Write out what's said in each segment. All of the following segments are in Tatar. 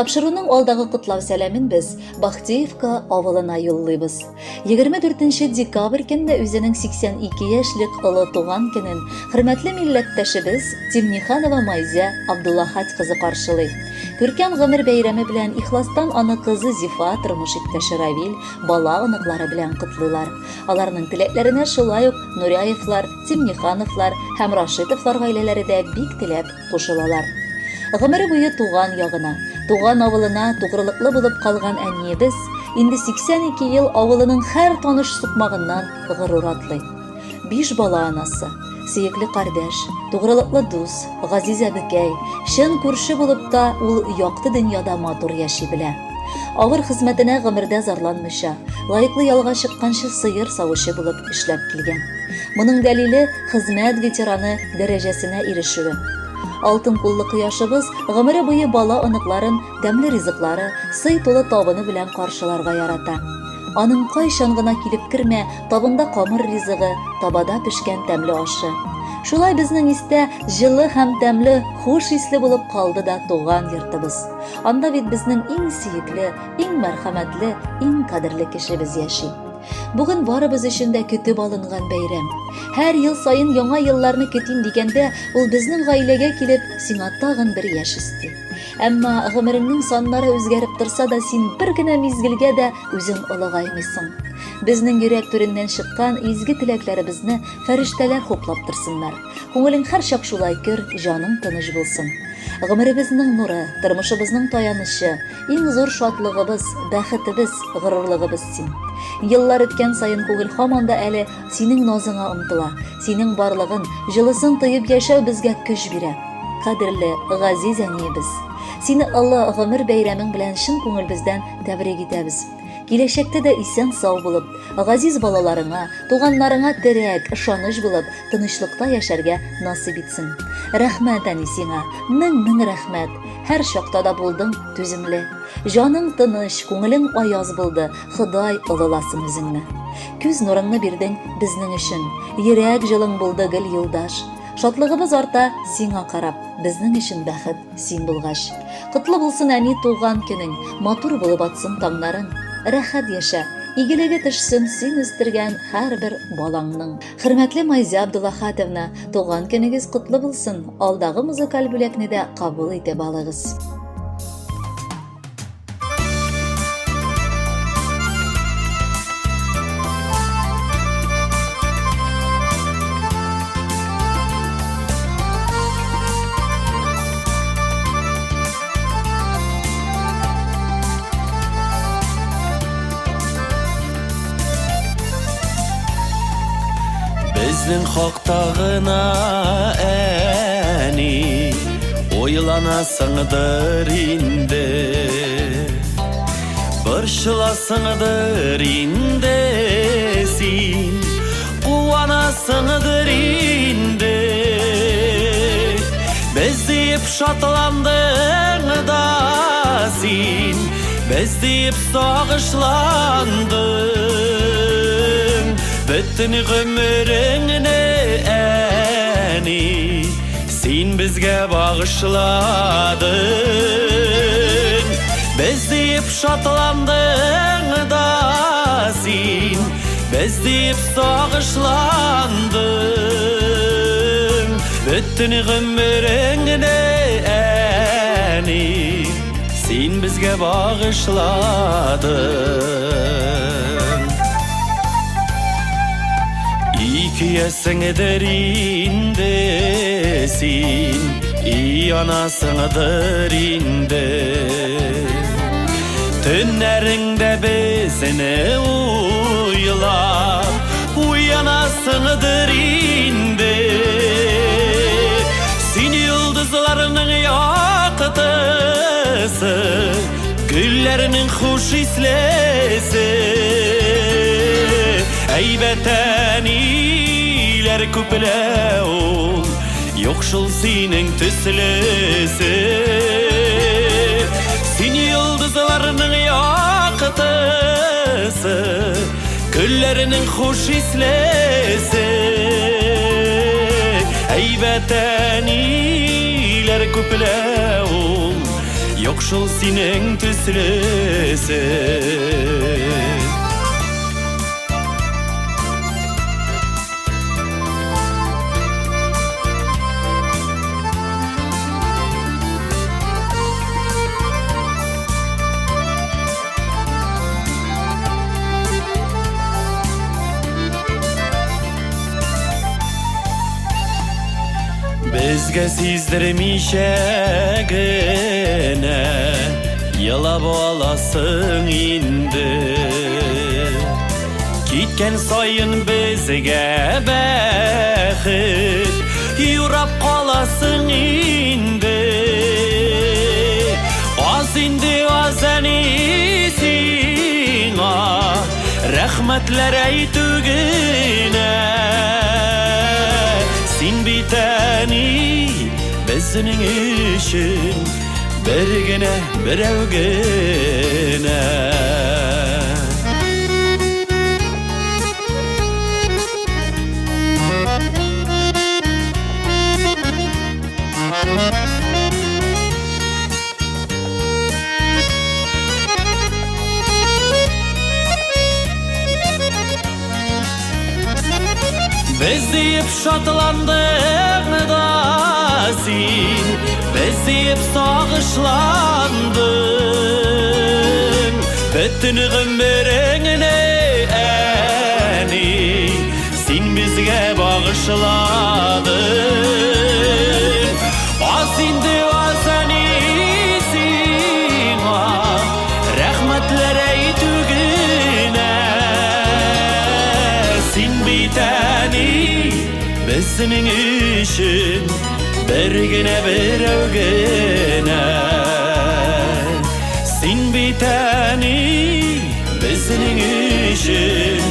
Тапшыруның алдагы котлау сәламен без Бахтеевка авылына юллыйбыз. 24 декабрь көнне үзенең 82 яшьлек олы туган көнен хөрмәтле милләттәшебез Тимниханова Майзә Абдуллахат кызы каршылый. Күркәм гомер бәйрәме белән ихластан аны кызы Зифа, тормыш иптәше Равил, бала оныклары белән котлыйлар. Аларның теләкләренә шулай ук Нуряевлар, Тимнихановлар һәм Рашитовлар гаиләләре дә бик теләп кушылалар. Гомере буе туган ягына, туган авылына тугрылыклы булып калган әниебез инде 82 ел авылының һәр таныш сукмагыннан горур атлый. Биш бала анасы, сөекле кардәш, тугрылыклы дус, газиз әбекәй, чын күрше булып та ул якты дөньяда матур яши белә. Авыр хезмәтенә гомердә зарланмыйча, лаеклы ялга чыкканчы сыер савучы булып эшләп килгән. Моның дәлиле, хезмәт ветераны дәрәҗәсенә ирешүе. Алтын куллы кояшыбыз гомере буе бала-оныкларын тәмле ризыклары, сый тулы табыны белән каршыларга ярата. Аның кайчан гына килеп кермә, табында камыр ризыгы, табада пешкән тәмле ашы. Шулай безнең истә җылы һәм тәмле, хуш исле булып калды да туган йортыбыз. Анда бит безнең иң сөекле, иң мәрхәмәтле, иң кадерле кешебез яши. Бүген барыбыз өчен дә көтеп алынган бәйрәм. Һәр ел саен яңа елларны көтим дигәндә, ул безнең гаиләгә килеп, сиңа тагын бер яшь өсти. Әмма гомереңнең саннары үзгәреп торса да, син бер генә мизгелгә дә үзең олыгаймыйсың. Безнең йөрәк түреннән чыккан изге теләкләребезне фәрештәләр хуплап торсыннар. Күңелең һәрчак шулай көр, җаның тыныч булсын. Гомеребезнең нуры, тормышыбызның таянычы, Иң зур шатлыгыбыз, бәхетебез, горурлыгыбыз син. Еллар үткән саен күңел һаман да әле синең назыңа омтыла, синең барлыгын, җылысын тоеп яшәү безгә көч бирә. Кадерле, газиз әниебез! Сине олы гомер бәйрәмең белән чын күңелбездән тәбрик итәбез. Киләчәктә дә исән-сау булып, газиз балаларыңа, туганнарыңа терәк, ышаныч булып, тынычлыкта яшәргә насыйп итсен. Рәхмәт, әни, сиңа, мең-мең рәхмәт! Һәр чакта да булдың түземле. Җаның тыныч, күңелең аяз булды, Ходай олыласын үзеңне. Күз нурыңны бирдең безнең өчен, Йөрәк җылың булды гел юлдаш. Шатлыгыбыз арта сиңа карап, Безнең өчен бәхет син булгач. Котлы булсын, әни, туган көнең, Матур булып атсын таңнарың. Рәхәт яшә, игелеге төшсен син үстергән һәрбер балаңның. Хөрмәтле Майзә Абдуллахатовна, туган көнегез котлы булсын! Алдагы музыкаль бүләкне дә кабул итеп алыгыз. Безнең хакта гына әни Уйланасыңдыр инде Борчыласыңдыр инде син Куанасыңдыр инде Без диеп шатландың да син Без диеп сагышландың Бөтен гомереңне әни Син безгә багышладың Без диеп шатландың да син Без диеп сагышландың Бөтен гомереңне әни Син безгә багышладың. Икейәсеңдер инде син, и анасыңдыр инде. Төннәреңдә безне уйлап, уянасыңдыр инде. Син йолдызларның яктысы, гөлләрнең хуш ислесе. Әйбәт әниләр күплә ул, юк шул синең төслесе. Син йолдызларның яктысы, Гөлләренең хуш ислесе Әйбәт әниләр күплә ул Юк шул синең төслесе. Безгә сиздермичә генә елап аласың инде. Киткән саен безгә бәхет юрап каласың инде. Аз инде, аз, әни, сиңа рәхмәтләр әйтү генә. Син бит, әни, безнең өчен бер генә, берәү генә. Без диеп шатландың да син, без диеп сагышландың. Бөтен гомереңне, әни, син безгә багышладың. Аз инде, аз, әни, сиңа рәхмәтләр әйтү генә. Син бит, әни, безнең өчен бер генә, берәү генә. Син бит, әни, безнең өчен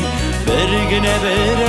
бер генә, берәү.